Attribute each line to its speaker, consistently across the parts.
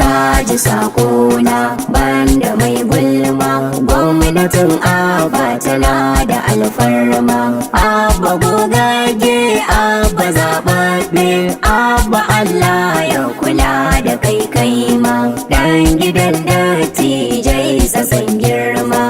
Speaker 1: Ka ji sakona, banda mai gulma. Gwamnatin Abba tana da alfarma. Abba gogagge, Abba zaɓaɓɓe, Abba, Allah ya kula da kai, kai ma dan gidan dattijai sasan girma.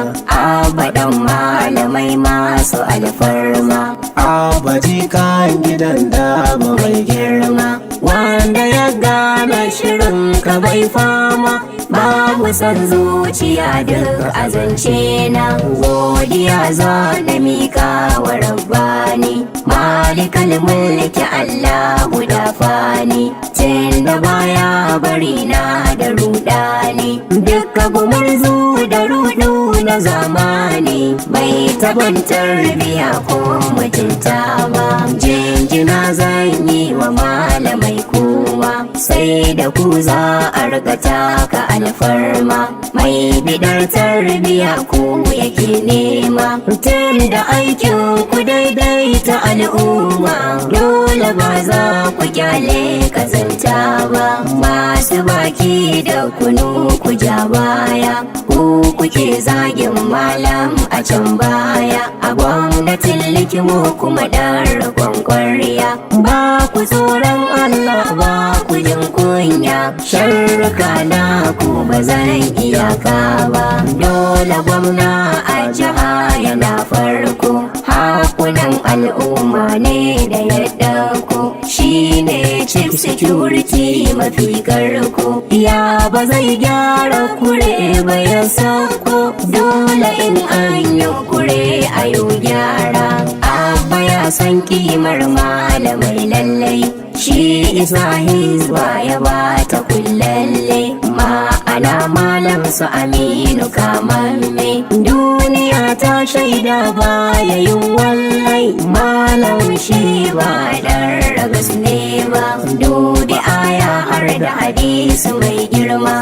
Speaker 1: Abba dan malamai masu alfarma.
Speaker 2: Abba jikan gidan Dabo mai
Speaker 1: girma, wanda ya gane shirin ka bai fama. Babu son zuciya duk azance na. Godiya za na mika wa Rabbani, malikal mulki, Allah guda fani, tun da baya bari na da rudani. Duka gumurzu da rudu na zamani bai taban tarbiya ko mutunta ba. Jinjina zan yi wa malamai kowa, sai da ku za a riga taka alfarma. Mai bidar tarbiya ku yake nema, tun da aikin ku daidaita al'umma. Dole ba za ku kyale kazanta ba. Masu baki da kunu, ku ja baya. Ku kuke zagin malam a can baya, a gwamnatin Likimo kuma ɗan rikon kwarya. Ba ku tsoron Allah, ba ku jin kunya. Sharruka na ku ba zan iyaka ba. Dole gwamna a jiha yana farko, hakunan al'umma ne da ya ɗauko. Shi ne chief security mafi karko, ya ba zai gyara kure ba ya sako. Dole in an yi kure a yi gyara. Abba ya san kimar malamai lallai, shi isa Hizba ya bata kullalle. Ma'ana Malam su Aminu kamamme, duniya ta shaida baya yin wallai. Malam shi ba dan ragas ne ba. Dubi aya har da hadisi mai girma,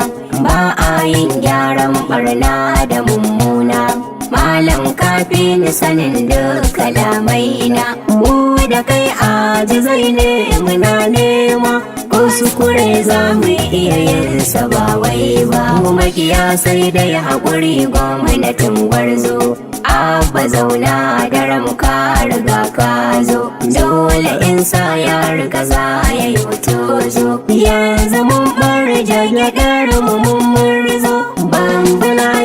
Speaker 1: ba a yin gyaran barna da mummuna. Malam, kafi ni sanin duk kalamai na. Mu da kai ajizai ne, muna nema. Ko su kure za mu iya yin sa, ba wai ba. Mu makiya sai dai haƙuri. Gwamnatin gwarzo Abba, zauna daram, ka riga ka zo. Dole in sa ya riga za ya yi tozo. Yanzu mun bar jagyaɗar mu, mun murzo. Ban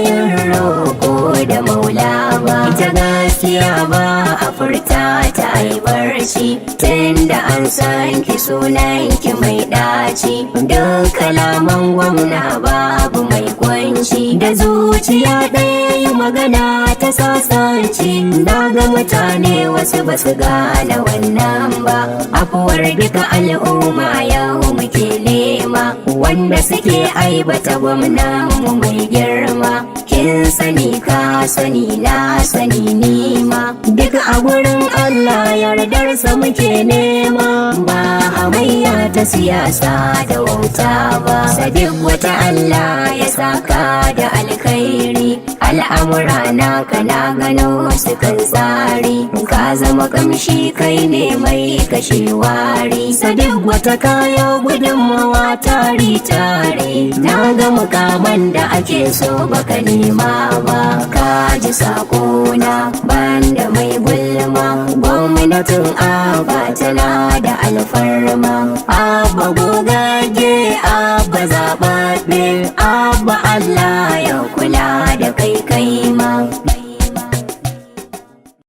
Speaker 1: yin roƙo da maula ba. Ita gaskiya ba a furta ta ai barci, tunda an san ki, sunan ki mai ɗaci. Duk kalaman gwamna babu mai kwanci, da zuciya ɗaya yi magana ta sasanci. Na ga mutane wasu ba su gane wannan ba. Afuwar duka al'umma yau muke nema, wanda suke aibata gwamnan mu mai girma. Kin sani, ka sani, na sani, nima duk a gurin Allah yardarsa muke nema, ba hamayya ta siyasa da wauta ba. Sadiq wata, Allah ya saka da alkhairi. Al'amura na kana gano su kan tsari, ka zama kamshi, kai ne mai kashe wari. Sadiq wata, kayo gudunmawa tari tari. Na ga mukaman da ake so baka nema ba. Ka ji sakona, banda mai gulma. Gwamnatin Abba tana da alfarma. Abba gogagge, Abba zaɓaɓɓe, Abba, Allah ya kula.